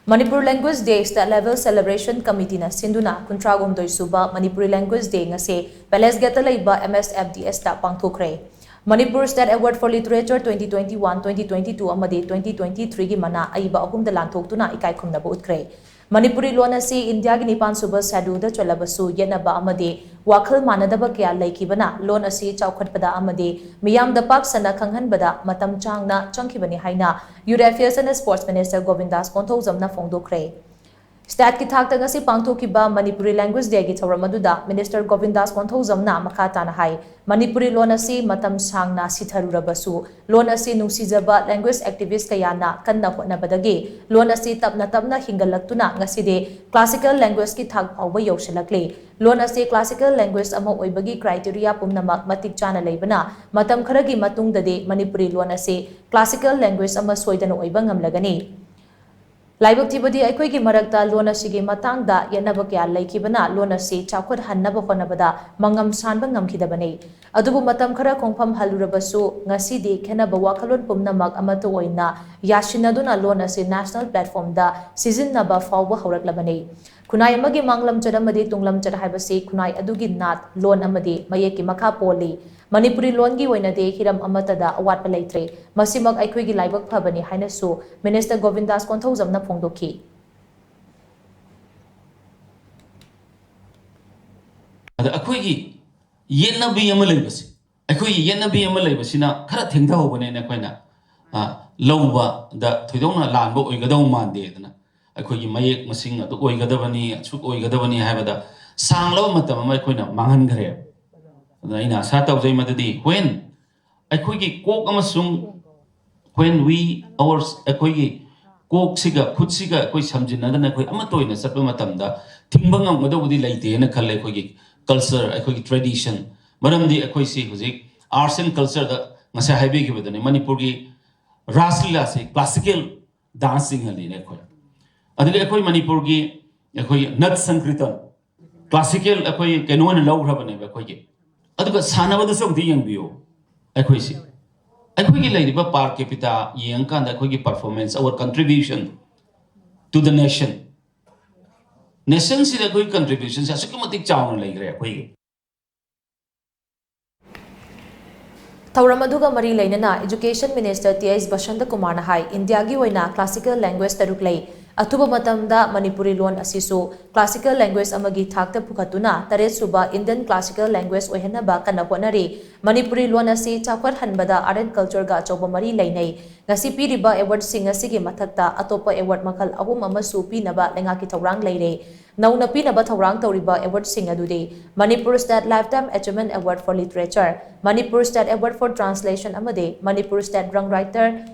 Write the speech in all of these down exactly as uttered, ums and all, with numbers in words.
Manipur Language Day State Level Celebration Committeeꯅ ꯁꯤꯟꯗꯨꯅ ꯀꯨꯟꯊ꯭ꯔꯥꯍꯨꯝꯗꯣꯏ ꯁꯨꯕ Manipuri Language Day ꯉꯁꯤ Palace Gateꯇ ꯂꯩꯕ M S F D Sꯇ ꯄꯥꯡꯊꯣꯛꯈ꯭ꯔꯦ꯫ Manipur State Award for Literature twenty twenty-one, twenty twenty-two ꯑꯃꯗꯤ twenty twenty-threeꯒꯤ ꯃꯅꯥ ꯑꯏꯕ ꯑꯍꯨꯝꯗ ꯂꯥꯟꯊꯣꯛꯇꯨꯅ ꯏꯀꯥꯏ ꯈꯨꯝꯅꯕ ꯎꯠꯈ꯭ꯔꯦ꯫ ꯃꯅꯤꯄꯨꯔꯤ ꯂꯣꯟ ꯑꯁꯤ ꯏꯟꯗꯤꯌꯥꯒꯤ ꯅꯤꯄꯥꯟ ꯁꯨꯕ Scheduleꯗ ꯆꯜꯂꯕꯁꯨ ꯌꯦꯠꯅꯕ ꯑꯃꯗꯤ ꯋꯥꯈꯜ ꯃꯥꯟꯅꯗꯕ ꯀꯌꯥ ꯂꯩꯈꯤꯕꯅ ꯂꯣꯟ ꯑꯁꯤ ꯆꯥꯎꯈꯠꯄꯗ ꯑꯃꯗꯤ ꯃꯤꯌꯥꯝꯗ ꯄꯥꯛ ꯁꯟꯅ ꯈꯪꯍꯟꯕꯗ ꯃꯇꯝ ꯆꯥꯡꯅ ꯆꯪꯈꯤꯕꯅꯤ ꯍꯥꯏꯅ Youth Affairs and Sports Minister ꯒꯣꯕꯤꯟꯗꯥꯁ ꯀꯣꯟꯊꯧꯖꯝꯅ ꯐꯣꯡꯗꯣꯛꯈ꯭ꯔꯦ꯫ Stateꯀꯤ ꯊꯥꯛꯇ ꯉꯁꯤ ꯄꯥꯡꯊꯣꯛꯈꯤꯕ Manipuri Language Dayꯒꯤ ꯊꯧꯔꯝ ꯑꯗꯨꯗ Minister ꯒꯣꯕꯤꯟꯗꯥꯁ ꯀꯣꯟꯊꯧꯖꯝꯅ ꯃꯈꯥ ꯇꯥꯅ ꯍꯥꯏ, ꯃꯅꯤꯄꯨꯔꯤ ꯂꯣꯟ ꯑꯁꯤ ꯃꯇꯝ ꯁꯥꯡꯅ ꯁꯤꯊꯔꯨꯔꯕꯁꯨ, ꯂꯣꯟ ꯑꯁꯤ ꯅꯨꯡꯁꯤꯖꯕ language activist ꯀꯌꯥꯅ ꯀꯟꯅ ꯍꯣꯠꯅꯕꯗꯒꯤ ꯂꯣꯟ ꯑꯁꯤ ꯇꯞꯅ ꯇꯞꯅ ꯍꯤꯡꯒꯠꯂꯛꯇꯨꯅ ꯉꯁꯤꯗꯤ classical languageꯀꯤ ꯊꯥꯛ ꯐꯥꯎꯕ ꯌꯧꯁꯤꯜꯂꯛꯂꯤ꯫ ꯂꯣꯟ ꯑꯁꯤ classical language ꯑꯃ ꯑꯣꯏꯕꯒꯤ criteria ꯄꯨꯝꯅꯃꯛ ꯃꯇꯤꯛ ꯆꯥꯅ ꯂꯩꯕꯅ, ꯃꯇꯝ ꯈꯔꯒꯤ ꯃꯇꯨꯡꯗꯗꯤ ꯃꯅꯤꯄꯨꯔꯤ ꯂꯣꯟ ꯑꯁꯤ classical language ꯑꯃ ꯁꯣꯏꯗꯅ ꯑꯣꯏꯕ ꯉꯝꯂꯒꯅꯤ꯫ ꯂꯥꯏꯕꯛ ꯊꯤꯕꯗꯤ ꯑꯩꯈꯣꯏꯒꯤ ꯃꯔꯛꯇ ꯂꯣꯟ ꯑꯁꯤꯒꯤ ꯃꯇꯥꯡꯗ ꯌꯦꯠꯅꯕ ꯀꯌꯥ ꯂꯩꯈꯤꯕꯅ ꯂꯣꯟ ꯑꯁꯤ ꯆꯥꯎꯈꯠꯍꯟꯅꯕ ꯍꯣꯠꯅꯕꯗ ꯃꯉꯝ ꯁꯥꯟꯕ ꯉꯝꯈꯤꯗꯕꯅꯤ꯫ ꯑꯗꯨꯕꯨ ꯃꯇꯝ ꯈꯔ ꯈꯣꯡꯐꯝ ꯍꯜꯂꯨꯔꯕꯁꯨ ꯉꯁꯤꯗꯤ ꯈꯦꯠꯅꯕ ꯋꯥꯈꯜꯂꯣꯟ ꯄꯨꯝꯅꯃꯛ ꯑꯃꯠꯇ ꯑꯣꯏꯅ ꯌꯥꯁꯤꯟꯅꯗꯨꯅ ꯂꯣꯟ ꯑꯁꯤ national platformꯗ ꯁꯤꯖꯤꯟꯅꯕ ꯐꯥꯎꯕ ꯍꯧꯔꯛꯂꯕꯅꯤ꯫ ꯈꯨꯟꯅꯥꯏ ꯑꯃꯒꯤ ꯃꯥꯡꯂꯝꯆꯠ ꯑꯃꯗꯤ ꯇꯨꯡꯂꯝꯆꯠ ꯍꯥꯏꯕꯁꯤ ꯈꯨꯟꯅꯥꯏ ꯑꯗꯨꯒꯤ ꯅꯥꯠ, ꯂꯣꯟ ꯑꯃꯗꯤ ꯃꯌꯦꯛꯀꯤ ꯃꯈꯥ ꯄꯣꯜꯂꯤ꯫ ꯃꯅꯤꯄꯨꯔꯤ ꯂꯣꯟꯒꯤ ꯑꯣꯏꯅꯗꯤ ꯍꯤꯔꯝ ꯑꯃꯠꯇꯗ ꯑꯋꯥꯠꯄ ꯂꯩꯇ꯭ꯔꯦ꯫ ꯃꯁꯤꯃꯛ ꯑꯩꯈꯣꯏꯒꯤ ꯂꯥꯏꯕꯛ ꯐꯕꯅꯤ ꯍꯥꯏꯅꯁꯨ Minister ꯒꯣꯕꯤꯟꯗꯥꯁ ꯀꯣꯟꯊꯧꯖꯝꯅ ꯐꯣꯡꯗꯣꯛꯈꯤ꯫ ꯑꯗ ꯑꯩꯈꯣꯏꯒꯤ ꯌꯦꯠꯅꯕꯤ ꯑꯃ ꯂꯩꯕꯁꯦ, ꯑꯩꯈꯣꯏꯒꯤ ꯌꯦꯠꯅꯕꯤ ꯑꯃ ꯂꯩꯕꯁꯤꯅ ꯈꯔ ꯊꯦꯡꯊꯍꯧꯕꯅꯦꯅ ꯑꯩꯈꯣꯏꯅ, ꯑ, ꯂꯧꯕꯗ ꯊꯣꯏꯗꯣꯛꯅ ꯂꯥꯟꯕ ꯑꯣꯏꯒꯗꯧ ꯃꯥꯟꯗꯦꯗꯅ, ꯑꯩꯈꯣꯏꯒꯤ ꯃꯌꯦꯛ ꯃꯁꯤꯡ ꯑꯗꯨ ꯑꯣꯏꯒꯗꯕꯅꯤ, ꯑꯁꯨꯛ ꯑꯣꯏꯒꯗꯕꯅꯤ ꯍꯥꯏꯕꯗ ꯁꯥꯡꯂꯕ ꯃꯇꯝ ꯑꯃ ꯑꯩꯈꯣꯏꯅ ꯃꯥꯡꯍꯟꯈ꯭ꯔꯦꯕ꯫ ꯑꯗꯨꯅ ꯑꯩꯅ ꯑꯁꯥ ꯇꯧꯖꯩ ꯃꯗꯨꯗꯤ when ꯑꯩꯈꯣꯏꯒꯤ ꯀꯣꯛ ꯑꯃꯁꯨꯡ when we our ꯑꯩꯈꯣꯏꯒꯤ ꯀꯣꯛꯁꯤꯒ ꯈꯨꯠꯁꯤꯒ ꯑꯩꯈꯣꯏ ꯁꯝꯖꯤꯟꯅꯗꯅ ꯑꯩꯈꯣꯏ ꯑꯃꯠꯇ ꯑꯣꯏꯅ ꯆꯠꯄ ꯃꯇꯝꯗ ꯊꯤꯡꯕ ꯉꯝꯒꯗꯧꯕꯗꯤ ꯂꯩꯇꯦꯅ ꯈꯜꯂꯦ ꯑꯩꯈꯣꯏꯒꯤ culture, ꯑꯩꯈꯣꯏꯒꯤ tradition꯫ ꯃꯔꯝꯗꯤ ꯑꯩꯈꯣꯏꯁꯤ ꯍꯧꯖꯤꯛ arts and cultureꯗ ꯉꯁꯥꯏ ꯍꯥꯏꯕꯤꯈꯤꯕꯗꯨꯅꯤ, ꯃꯅꯤꯄꯨꯔꯒꯤ ꯔꯥꯁ ꯂꯤꯂꯥꯁꯤ classical dance ꯆꯤꯡꯍꯜꯂꯤꯅꯦ ꯑꯩꯈꯣꯏ꯫ ꯑꯗꯒꯤ ꯑꯩꯈꯣꯏ ꯃꯅꯤꯄꯨꯔꯒꯤ ꯑꯩꯈꯣꯏꯒꯤ ꯅꯠ ꯁꯪꯀ꯭ꯔꯤꯇꯟ classical ꯑꯩꯈꯣꯏ ꯀꯩꯅꯣ ꯑꯣꯏꯅ ꯂꯧꯈ꯭ꯔꯕꯅꯦꯕ ꯑꯩꯈꯣꯏꯒꯤ꯫ ꯑꯗꯨꯒ ꯁꯥꯟꯅꯕꯗꯁꯨ ꯑꯃꯨꯛꯇ ꯌꯦꯡꯕꯤꯌꯨ꯫ ꯑꯩꯈꯣꯏꯁꯤ, ꯑꯩꯈꯣꯏꯒꯤ ꯂꯩꯔꯤꯕ per capita ꯌꯦꯡꯉꯀꯥꯟꯗ ꯑꯩꯈꯣꯏꯒꯤ performance, our contribution, To the nation. Nationꯁꯤꯗ ꯑꯩꯈꯣꯏ contributionꯁꯦ ꯑꯁꯨꯛꯀꯤ ꯃꯇꯤꯛ ꯆꯥꯎꯅ ꯂꯩꯈ꯭ꯔꯦ ꯑꯩꯈꯣꯏꯒꯤ꯫ ꯊꯧꯔꯝ ꯑꯗꯨꯒ ꯃꯔꯤ ꯂꯩꯅꯅ Education Minister T H Basanta ꯀꯨꯃꯥꯔꯅ ꯍꯥꯏ, ꯏꯟꯗꯤꯌꯥꯒꯤ ꯑꯣꯏꯅ classical language ꯇꯔꯨꯛ ꯂꯩ꯫ ꯑꯊꯨꯕ ꯃꯇꯝꯗ ꯃꯅꯤꯄꯨꯔꯤ ꯂꯣꯟ ꯑꯁꯤꯁꯨ classical language ꯑꯃꯒꯤ ꯊꯥꯛꯇ ꯄꯨꯈꯠꯇꯨꯅ ꯇꯔꯦꯠ ꯁꯨꯕ Indian classical language ꯑꯣꯏꯍꯟꯅꯕ ꯀꯟꯅ ꯍꯣꯠꯅꯔꯤ꯫ ꯃꯅꯤꯄꯨꯔꯤ ꯂꯣꯟ ꯑꯁꯤ ꯆꯥꯎꯈꯠꯍꯟꯕꯗ Art and Cultureꯒ ꯑꯆꯧꯕ ꯃꯔꯤ ꯂꯩꯅꯩ꯫ ꯉꯁꯤ ꯄꯤꯔꯤꯕ awardꯁꯤꯡ ꯑꯁꯤꯒꯤ ꯃꯊꯛꯇ ꯑꯇꯣꯞꯄ award ꯃꯈꯜ ꯑꯍꯨꯝ ꯑꯃꯁꯨ ꯄꯤꯅꯕ ꯂꯩꯉꯥꯛꯀꯤ ꯊꯧꯔꯥꯡ ꯂꯩꯔꯦ꯫ ꯅꯧꯅ ꯄꯤꯅꯕ ꯊꯧꯔꯥꯡ ꯇꯧꯔꯤꯕ awardꯁꯤꯡ ꯑꯗꯨꯗꯤ Manipur State Lifetime Achievement Award for Literature, Manipur State Award for Translation ꯑꯃꯗꯤ Manipur State Young Writer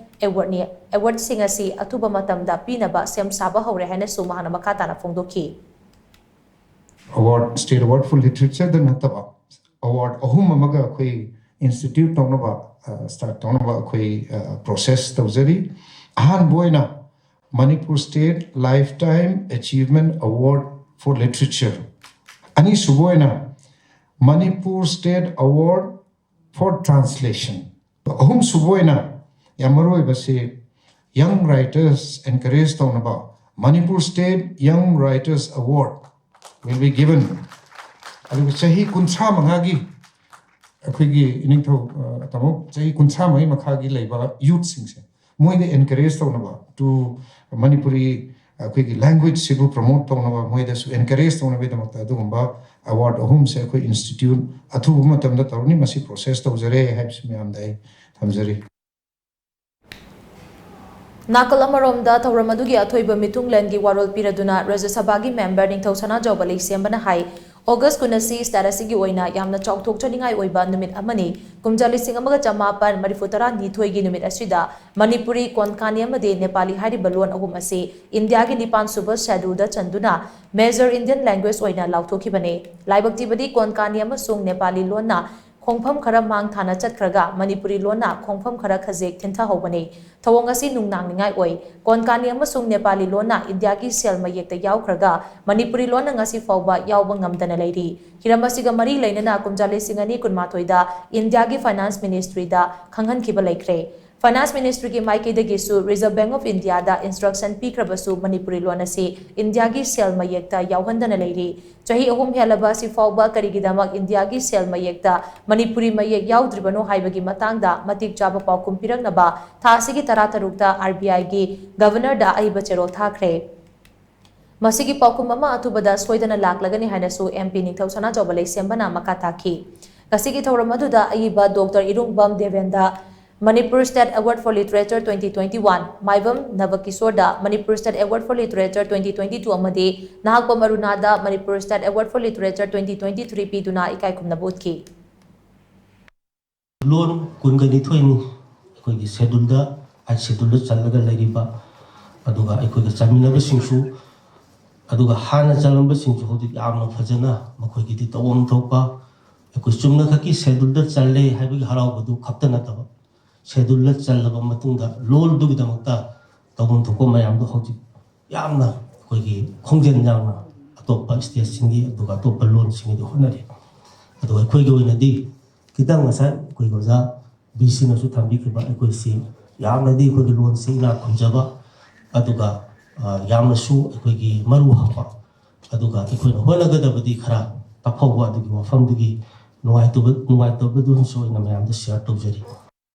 Awardꯅꯤ꯫ Awardꯁꯤꯡ ꯑꯁꯤ ꯑꯊꯨꯕ ꯃꯇꯝꯗ ꯄꯤꯅꯕ ꯁꯦꯝ ꯁꯥꯕ ꯍꯧꯔꯦ ꯍꯥꯏꯅꯁꯨ ꯃꯍꯥꯛꯅ ꯃꯈꯥ ꯇꯥꯅ ꯐꯣꯡꯗꯣꯛꯈꯤ꯫ Award, State Award for Literature ꯗ ꯅꯠꯇꯕ award ꯑꯍꯨꯝ ꯑꯃꯒ ꯑꯩꯈꯣꯏ institute ꯇꯧꯅꯕ, start ꯇꯧꯅꯕ ꯑꯩꯈꯣꯏ process ꯇꯧꯖꯔꯤ꯫ ꯑꯍꯥꯟꯕ ꯑꯣꯏꯅ Manipur State Lifetime Achievement Award for Literature, ꯑꯅꯤꯁꯨꯕ ꯑꯣꯏꯅ Manipur State Award for Translation, ꯑꯍꯨꯝꯁꯨꯕ ꯑꯣꯏꯅ ꯌꯥꯝ ꯃꯔꯨ ꯑꯣꯏꯕꯁꯤ young writers encourage ꯇꯧꯅꯕ Manipur State Young Writers Award will be given꯫ ꯑꯗꯨꯒ ꯆꯍꯤ ꯀꯨꯟꯊ꯭ꯔꯥ ꯃꯉꯥꯒꯤ ꯑꯩꯈꯣꯏꯒꯤ ꯏꯅꯤꯡꯊꯧ ꯇꯥꯃꯣ, ꯆꯍꯤ ꯀꯨꯟꯊ꯭ꯔꯥ ꯃꯔꯤ ꯃꯈꯥꯒꯤ ꯂꯩꯕ youthꯁꯤꯡꯁꯦ ꯃꯣꯏꯗ encourage ꯇꯧꯅꯕ, to ꯃꯅꯤꯄꯨꯔꯤ ꯑꯩꯈꯣꯏꯒꯤ languageꯁꯤꯕꯨ promote ꯇꯧꯅꯕ, ꯃꯣꯏꯗꯁꯨ encourage ꯇꯧꯅꯕꯒꯤꯗꯃꯛꯇ ꯑꯗꯨꯒꯨꯝꯕ award ꯑꯍꯨꯝꯁꯦ ꯑꯩꯈꯣꯏ institute ꯑꯊꯨꯕ ꯃꯇꯝꯗ ꯇꯧꯔꯅꯤ꯫ ꯃꯁꯤ process ꯇꯧꯖꯔꯦ ꯍꯥꯏꯕꯁꯤ ꯃꯌꯥꯝꯗ ꯑꯩ ꯊꯝꯖꯔꯤ꯫ ꯅꯥꯀꯜ ꯑꯃꯔꯣꯝꯗ ꯊꯧꯔꯝ ꯑꯗꯨꯒꯤ ꯑꯊꯣꯏꯕ ꯃꯤꯊꯨꯡꯂꯦꯟꯒꯤ ꯋꯥꯔꯣꯜ ꯄꯤꯔꯗꯨꯅ ꯔꯥꯖ꯭ꯌ ꯁꯚꯥꯒꯤ member ꯅꯤꯡꯊꯧ ꯁꯅꯥꯖꯥꯎꯕ ꯂꯩꯁꯦꯝꯕꯅ ꯍꯥꯏ, August ꯀꯨꯟ ꯑꯁꯤ state ꯑꯁꯤꯒꯤ ꯑꯣꯏꯅ ꯌꯥꯝꯅ ꯆꯥꯎꯊꯣꯛꯆꯅꯤꯡꯉꯥꯏ ꯑꯣꯏꯕ ꯅꯨꯃꯤꯠ ꯑꯃꯅꯤ꯫ ꯀꯨꯝꯖꯥ ꯂꯤꯁꯤꯡ ꯑꯃꯒ ꯆꯃꯥꯄꯟ ꯃꯔꯤꯐꯨ ꯇꯔꯥꯅꯤꯊꯣꯏꯒꯤ ꯅꯨꯃꯤꯠ ꯑꯁꯤꯗ ꯃꯅꯤꯄꯨꯔꯤ, ꯀꯣꯟꯀꯥꯅꯤ ꯑꯃꯗꯤ ꯅꯦꯄꯥꯂꯤ ꯍꯥꯏꯔꯤꯕ ꯂꯣꯟ ꯑꯍꯨꯝ ꯑꯁꯤ ꯏꯟꯗꯤꯌꯥꯒꯤ ꯅꯤꯄꯥꯟ ꯁꯨꯕ scheduleꯗ ꯆꯟꯗꯨꯅ major Indian language ꯑꯣꯏꯅ ꯂꯥꯎꯊꯣꯛꯈꯤꯕꯅꯤ꯫ ꯂꯥꯏꯕꯛ ꯊꯤꯕꯗꯤ ꯀꯣꯟꯀꯥꯅꯤ ꯑꯃꯁꯨꯡ ꯅꯦꯄꯥꯂꯤ ꯂꯣꯟꯅ ꯈꯣꯡꯐꯝ ꯈꯔ ꯃꯥꯡ ꯊꯥꯅ ꯆꯠꯈ꯭ꯔꯒ ꯃꯅꯤꯄꯨꯔꯤ ꯂꯣꯟꯅ ꯈꯣꯡꯐꯝ ꯈꯔ ꯈꯖꯤꯛ ꯊꯤꯟꯊꯍꯧꯕꯅꯤ꯫ ꯊꯧꯑꯣꯡ ꯑꯁꯤ ꯅꯨꯡꯅꯥꯡꯅꯤꯡꯉꯥꯏ ꯑꯣꯏ꯫ ꯀꯣꯟꯀꯥꯅꯤ ꯑꯃꯁꯨꯡ ꯅꯦꯄꯥꯂꯤ ꯂꯣꯟꯅ ꯏꯟꯗꯤꯌꯥꯒꯤ ꯁꯦꯜ ꯃꯌꯦꯛꯇ ꯌꯥꯎꯈ꯭ꯔꯒ ꯃꯅꯤꯄꯨꯔꯤ ꯂꯣꯟꯅ ꯉꯁꯤ ꯐꯥꯎꯕ ꯌꯥꯎꯕ ꯉꯝꯗꯅ ꯂꯩꯔꯤ꯫ ꯍꯤꯔꯝ ꯑꯁꯤꯒ ꯃꯔꯤ ꯂꯩꯅꯅ ꯀꯨꯝꯖꯥ ꯂꯤꯁꯤꯡ ꯑꯅꯤ ꯀꯨꯟꯃꯥꯊꯣꯏꯗ ꯏꯟꯗꯤꯌꯥꯒꯤ Finance Ministryꯗ ꯈꯪꯍꯟꯈꯤꯕ ꯂꯩꯈ꯭ꯔꯦ꯫ ꯐꯥꯏꯅꯥꯟꯁ ꯃꯤꯅꯤꯁꯇ꯭ꯔꯤꯒꯤ ꯃꯥꯏꯀꯩꯗꯒꯤꯁꯨ ꯔꯤꯖꯔꯚ ꯕꯦꯡꯛ ꯑꯣꯐ ꯏꯟꯗꯤꯌꯥꯗ ꯏꯟꯁꯇ꯭ꯔꯛꯁꯟ ꯄꯤꯈ꯭ꯔꯕꯁꯨ ꯃꯅꯤꯄꯨꯔꯤ ꯂꯣꯟ ꯑꯁꯤ ꯏꯟꯗꯤꯌꯥꯒꯤ ꯁꯦꯜ ꯃꯌꯦꯛꯇ ꯌꯥꯎꯍꯟꯗꯅ ꯂꯩꯔꯤ꯫ ꯆꯍꯤ ꯑꯍꯨꯝ ꯍꯦꯜꯂꯕ ꯑꯁꯤ ꯐꯥꯎꯕ ꯀꯔꯤꯒꯤꯗꯃꯛ ꯏꯟꯗꯤꯌꯥꯒꯤ ꯁꯦꯜ ꯃꯌꯦꯛꯇ ꯃꯅꯤꯄꯨꯔꯤ ꯃꯌꯦꯛ ꯌꯥꯎꯗ꯭ꯔꯤꯕꯅꯣ ꯍꯥꯏꯕꯒꯤ ꯃꯇꯥꯡꯗ ꯃꯇꯤꯛ ꯆꯥꯕ ꯄꯥꯎꯈꯨꯝ ꯄꯤꯔꯛꯅꯕ ꯊꯥ ꯑꯁꯤꯒꯤ ꯇꯔꯥꯇꯔꯨꯛꯇ ꯑꯥꯔ ꯕꯤ ꯑꯥꯏꯒꯤ ꯒꯕꯔꯅꯔꯗ ꯑꯏꯕ ꯆꯦꯔꯣꯜ ꯊꯥꯈ꯭ꯔꯦ꯫ ꯃꯁꯤꯒꯤ ꯄꯥꯎꯈꯨꯝ ꯑꯃ ꯑꯊꯨꯕꯗ ꯁꯣꯏꯗꯅ ꯂꯥꯛꯂꯒꯅꯤ ꯍꯥꯏꯅꯁꯨ ꯑꯦꯝ ꯄꯤ ꯅꯤꯡꯊꯧ ꯁꯅꯥꯆꯧꯕ ꯂꯩꯁꯦꯝꯕꯅ ꯃꯈꯥ ꯇꯥꯈꯤ꯫ ꯉꯁꯤꯒꯤ ꯊꯧꯔꯝ ꯑꯗꯨꯗ ꯑꯏꯕ ꯗꯣꯛꯇꯔ ꯏꯔꯨꯡꯕꯝ ꯗꯦꯕꯦꯟꯗ Manipur State Award for Literature twenty twenty-one, Maibam ꯅꯕꯀꯤꯁꯣꯔꯗ Manipur State Award for Literature twenty twenty-two ꯑꯃꯗꯤ Nahakpam ꯑꯔꯨꯅꯥꯗ Manipur State Award for Literature twenty twenty-three ꯄꯤꯗꯨꯅ ꯏꯀꯥꯏ ꯈꯨꯝꯅꯕ ꯎꯠꯈꯤ꯫ ꯂꯣꯟ ꯀꯨꯟꯒ ꯅꯤꯊꯣꯏꯅꯤ ꯑꯩꯈꯣꯏꯒꯤ ꯁꯦꯗꯨꯜꯗ, ꯑꯩꯠ ꯁꯦꯗꯨꯜꯗ ꯆꯜꯂꯒ ꯂꯩꯔꯤꯕ, ꯑꯗꯨꯒ ꯑꯩꯈꯣꯏꯒ ꯆꯟꯃꯤꯟꯅꯕꯁꯤꯡꯁꯨ, ꯑꯗꯨꯒ ꯍꯥꯟꯅ ꯆꯜꯂꯝꯕꯁꯤꯡꯁꯨ ꯍꯧꯖꯤꯛ ꯌꯥꯝꯅ ꯐꯖꯅ ꯃꯈꯣꯏꯒꯤꯗꯤ ꯇꯧꯐꯝ ꯊꯣꯛꯄ, ꯑꯩꯈꯣꯏ ꯆꯨꯝꯅ ꯈꯛꯀꯤ ꯁꯦꯗꯨꯜꯗ ꯆꯜꯂꯦ ꯍꯥꯏꯕꯒꯤ ꯍꯔꯥꯎꯕꯗꯨ ꯈꯛꯇ ꯅꯠꯇꯕ, ꯁꯦꯗꯨꯜꯗ ꯆꯜꯂꯕ ꯃꯇꯨꯡꯗ ꯂꯣꯜꯗꯨꯒꯤꯗꯃꯛꯇ ꯇꯧꯐꯝ ꯊꯣꯛꯄ ꯃꯌꯥꯝꯗꯣ ꯍꯧꯖꯤꯛ ꯌꯥꯝꯅ ꯑꯩꯈꯣꯏꯒꯤ ꯈꯣꯡꯖꯦꯜ ꯌꯥꯡꯅ ꯑꯇꯣꯞꯄ ꯁ꯭ꯇꯦꯠꯁꯤꯡꯒꯤ ꯑꯗꯨꯒ ꯑꯇꯣꯞꯄ ꯂꯣꯟꯁꯤꯡꯒꯤꯗꯤ ꯍꯣꯠꯅꯔꯤ꯫ ꯑꯗꯣ ꯑꯩꯈꯣꯏꯒꯤ ꯑꯣꯏꯅꯗꯤ ꯈꯤꯇꯪ ꯉꯁꯥꯏ ꯑꯩꯈꯣꯏꯒꯤ ꯑꯣꯖꯥ ꯕꯤ ꯁꯤꯅꯁꯨ ꯊꯝꯕꯤꯈꯤꯕ, ꯑꯩꯈꯣꯏꯁꯤ ꯌꯥꯝꯅꯗꯤ ꯑꯩꯈꯣꯏꯒꯤ ꯂꯣꯟꯁꯤ ꯏꯅꯥꯛ ꯈꯨꯟꯖꯕ, ꯑꯗꯨꯒ ꯑ, ꯌꯥꯝꯅꯁꯨ ꯑꯩꯈꯣꯏꯒꯤ ꯃꯔꯨ ꯍꯛꯄ, ꯑꯗꯨꯒ ꯑꯩꯈꯣꯏꯅ ꯍꯣꯠꯅꯒꯗꯕꯗꯤ ꯈꯔ ꯇꯞꯍꯧꯕ ꯑꯗꯨꯒꯤ ꯋꯥꯐꯝꯗꯨꯒꯤ ꯅꯨꯡꯉꯥꯏꯇꯕ ꯅꯨꯡꯉꯥꯏꯇꯕꯗꯨꯅꯁꯨ ꯑꯩꯅ ꯃꯌꯥꯝꯗ ꯁꯤꯌꯥꯔ ꯇꯧꯖꯔꯤ꯫